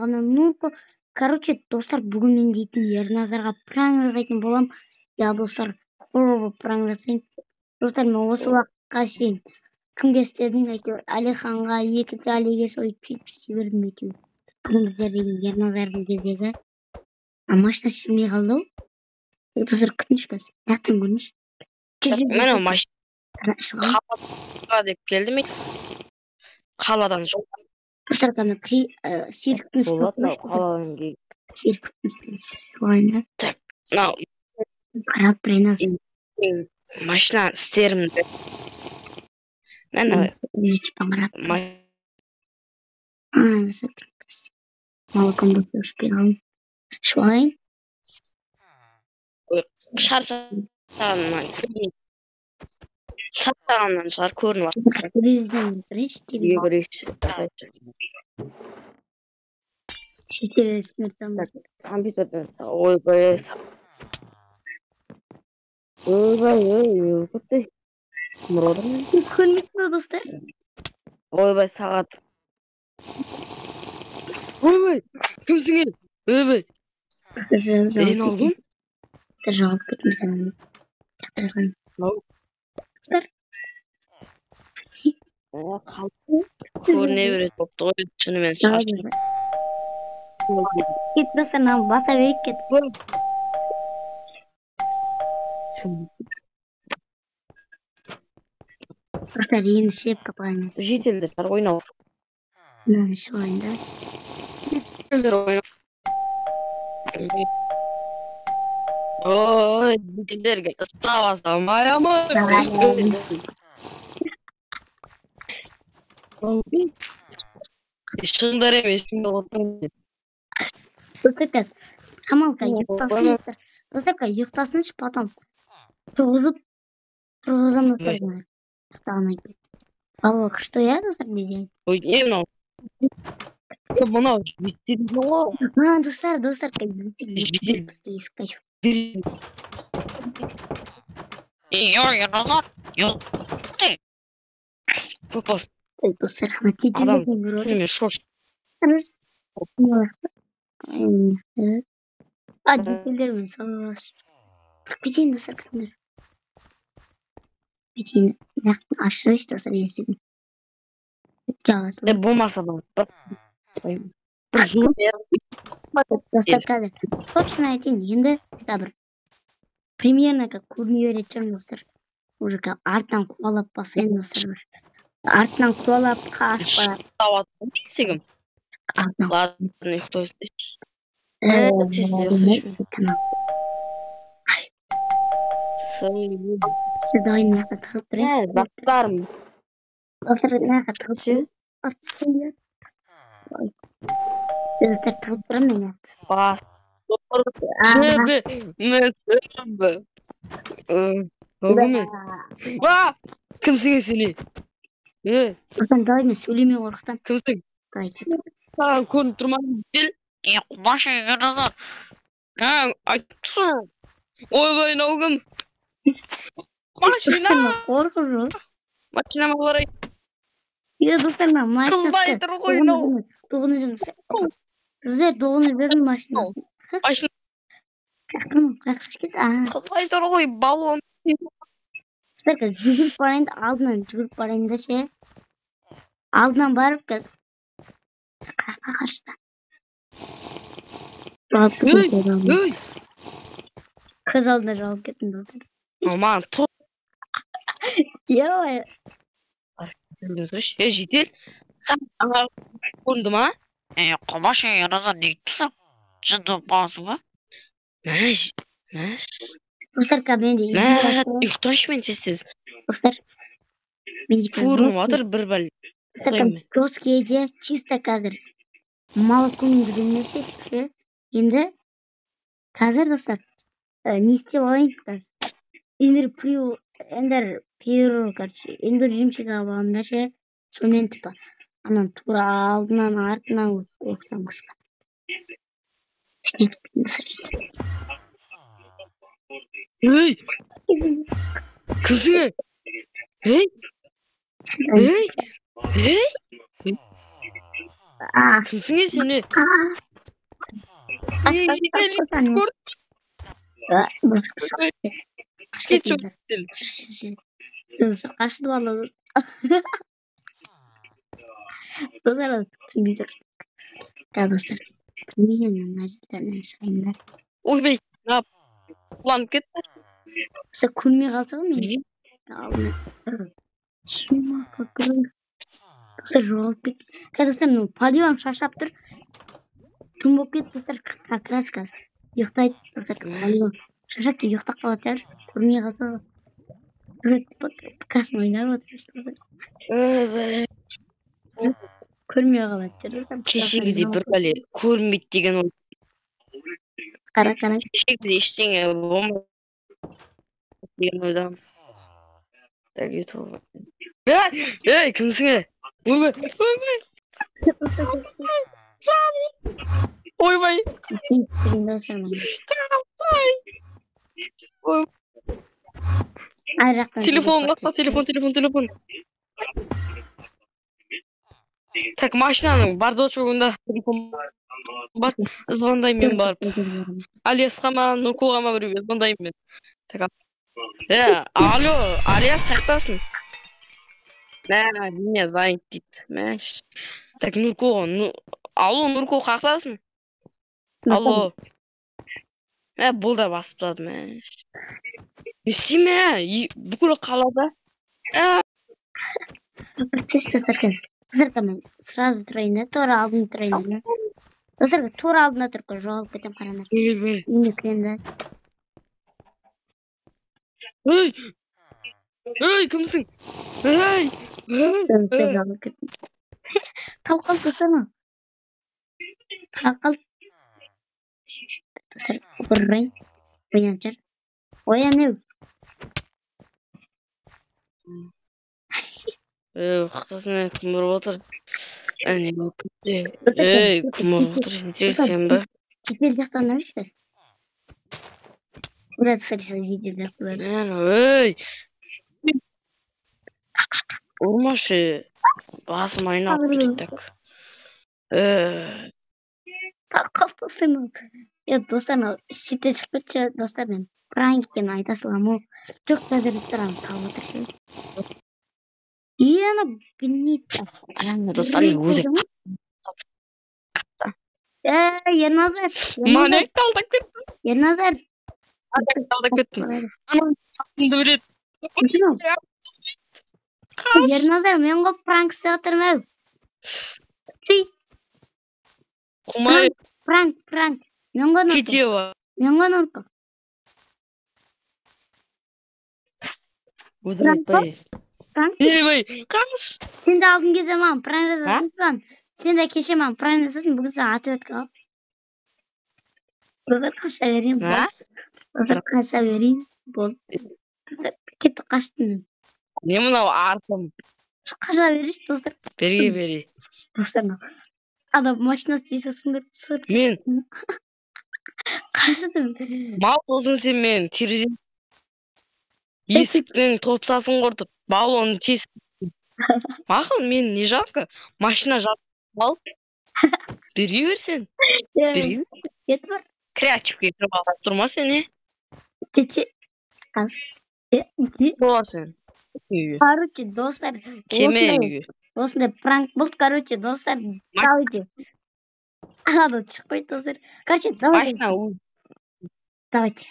Нурко. Короче, достар, бүгін мен дейтін Ерназарға пранк жасайтын боламын. Я, достар, хоррор пранк жасаймын. Достар, мен осы уақытқа шейін кімге істедім, әйтеуір Әлиханға, екінші Алиге сөйтіп істей бердім әйтеуір. Бүгін біздер деген Ерназардың кезегі. А машина жүрмей қалды ау. Достар, күтіңізші қазір. Нақтан көріңізші. Міне, машина деп келді ме? Қаладан жоқ. Достар, ана серіктің үстіне қаладан. Серіктің үстіне алайын да. Так, мынау қарап тұрайын аз. Машина істерімді. Міне. Қарап. А, достар, молоком болса ішпей қалдым. Ішіп алайын. Шаршағаннан шаршағаннан шығар, көрініп жатыр. Терезеден көрейінші. Үйге кірейікші. Компьютерден. Ойбай, ойбай, ой, кетті. Көрмей тұр, достар. Ойбай, сағат. Ойбай, кімсің, ей? Ойбай. Ей, мынау кім? Жоғалып кеттім. Достар. Көріне береді болыпты ғой, шынымен шаршап. Кет, достар, мынаны баса берейік, кет. Достар, енді ішіп қапайын. Жителдер бар ойнау. Мынаны ішіп алайын да. Жителдер ойнау. Ой, жителдерге ұстап алсам, аямай. Шыңдар емес, шыңдар. Достар, қазір шамалка ұйықтасын, достар. Достар, қазір ұйықтасыншы, потом тұрғызып тұрғызамын, достар, ұйықтағаннан кейін. Баба күшті, иә, достар, не? Ой, не мынау? Мынау житель ғой. А, достар, достар, қазір бізге есікті ашып. Достар, ана жительдерден көріп отыр. Түнімен шош. А, жительдермен саудаласып. Кіріп кетейін, достар, күтіңдер. Кетейін, нақты ашып, достар, есігін. Жабасың. Болмаса да бір жыл. Достар, қазір точно айтайын, енді бір примерно как көріне беретін шығармын, достар. Уже как артынан қуалап басайын, достар, уже. Артынан қуалап қашып. Есігім. Артынан. Ладно, ұйықтайсың. Давай мына жаққа тығылып тұрайын. Заттарым. Достар, мына жаққа тығылып тұрайын. Достар, тығылып тұрамын мен мына жақта. Бас. Кімсің сен? Е? Достар, давай мен сөйлемей қорқытамын. Кімсің? Давай. Саған көрініп тұр ма? Жел. Машина айтсын. Ойбай, мынау кім? Машина. Қорқып жоқ. Машинама қарай. Е, достар, мына машинасы. Қылбай тұр ғой мынау. Тоғын үземіз. Біздер тоғын үземіз машинасын. Машина. Қашып кетті. Қылбай тұр ғой, баллон. Достар, қазір жүгіріп барайын да, алдынан жүгіріп барайын да ше. Алдынан барып қазір. Қаяқта қашты? Жоғалып кеттім. Көз алдында жоғалып кеттім, достар. Маған тоқ. Е, Е, жедел. Саған көрінді ма? Е, қомашы, Ерназар, неге тұрсың? Жынды болып қаласың ба? Мәш, мәш. Достар, қазір менде Мә, ұйықтайыншы мен тез-тез. Достар, менде Көрініп жатыр бір бәл. Достар, жесткий идея, чисто қазір молокомен жүремесе ше. Енді қазір, достар, не істеп алайын қазір? Эндер Пирл, Эндер Пирл, короче, Эндер жемчуг алып аламын да ше. Сонымен типа анан тура алдынан артынан оқытамын қысқа. Ішіне кіріп достар. Ей, кімсің? Ей, ей, ей. А, Кімсің е сен, е? Қаш, қаш, қаш, қаш, ана. А, достар, қаш, қаш, Кетші. кеттіңдер. Сен, сен. Достар, қашты бала. Достар, ол түсінбей тұр. Так, достар. Мен мына жерден шығайын да. Ойбай, мына құланып кетті. Достар, көрмей қалса ғой мен. Алдына. Чума, какой. Достар, жоғалып кетті. Қазір, достар, мынау по-любому шаршап тұр. Түн болып кетті, достар, как раз қазір. Ұйықтайды, достар, по-любому. Шаршап та ұйықтап қалатын шығар. Көрмей қалса ғой. Достар, ПК-сын ойнап отыр, достар. Ойбай. Көрмей қалатын шығар, достар. Кешегідей бір бәле көрінбейді деген ой. Қара, қара. Кешегідей ештеңе болмайды деген ойдамын. Так, ютуб. Ей, ей, кімсің, е? Ойбай, ойбай, ойбай. Достар, мына. Ой. Ар жақтан Телефон, телепорт лақта, телефон, телефон, телефон. Так, машинаның бардачогында телефон бар. Звондаймын мен барып. Алиасқа ма, Нұркоға ма, біреуге звондаймын мен. Так, е, алло, Алиас, қаяқтасың? Мә, меня занят дейді. Мәш. Так, Нұрко, ну, алло, Нұрко, қаяқтасың? Алло. Мә, бұл да басып тастады, мә. Не істеймін, ә? Бүкіл қалада. Ә, Тез, достар, қазір. Достар, мен сразу тұрайын да, тура алдында тұрайын да. Достар, тура алдында тұрып, жоғалып кетемін, қараңдар. Ойбай. Үйіне кіремін да. Ей! Ей, кімсің? Ей! Ей! Достар, жоғалып кеттім. Талып қалды, достар, мынау. Талып қалды. Достар, бір ұрайын. Оянып шығар. Оян, еу. Ей, қасына кім ұрып отыр? Әне, болып кетті. Ей, кім ұрып отыр? Сен сен ба? Теперь жақтан ұрайыншы қазір. Ура, достар, жедел жақтан. Әне, ей! Ұрмашы. Басым айналып кетті, так. Талып қалды, достар, мынау. Е, достар, мынау шеттен шығып кетші, достар, мен пранк екенін айта саламын ғой. Жоқ, қазір, достар, ана тауып отыр ше. Е, ана гнида. Әне, достар, өзі. Е, Ерназар, Ерназар, Маньякты алдап кеттім. Ерназар. Маньякты алдап кеттім. Анам атымды біледі. Мынау. Қаш. Ерназар, мен ғой пранк істеп жатырмын, ау. Ци, Құмай пранк, пранк. Мен ғой Нұрко. кете бар. Мен ғой Нұрко. Өтірік Пранк па? айтпай. Пранк. Ей, қаш. Сен де алдын кезде маған пранк жасадың, сан. Сен де кеше маған пранк жасадың, бүгін саған ответка ал. Достар, қаша берейін, А? болды. Достар, қаша берейін, болды. Достар, кетті, қаштым мен. Не мынау артым? Қаша берейінші, достар. Берге бери. Достар, мынау. Адам машинасы еще сындырып түсіріп Мен қаштым. мал сосын сен мен терезе есіктің топсасын құртып, баллонын тесіп. Мақұл, мен не жалко, машина жабып ал. Бере берсен, бере бер. Кетіп бар. Креативке кіріп алып тұрма сен, е? Чече. Қас. Е, не? Бола сен. Үйге. Короче, достар, Кеме осындай үйге. осындай пранк болды, короче, достар, давайте. Ана шығып қойды, достар. Короче, давайте, Машина давайте.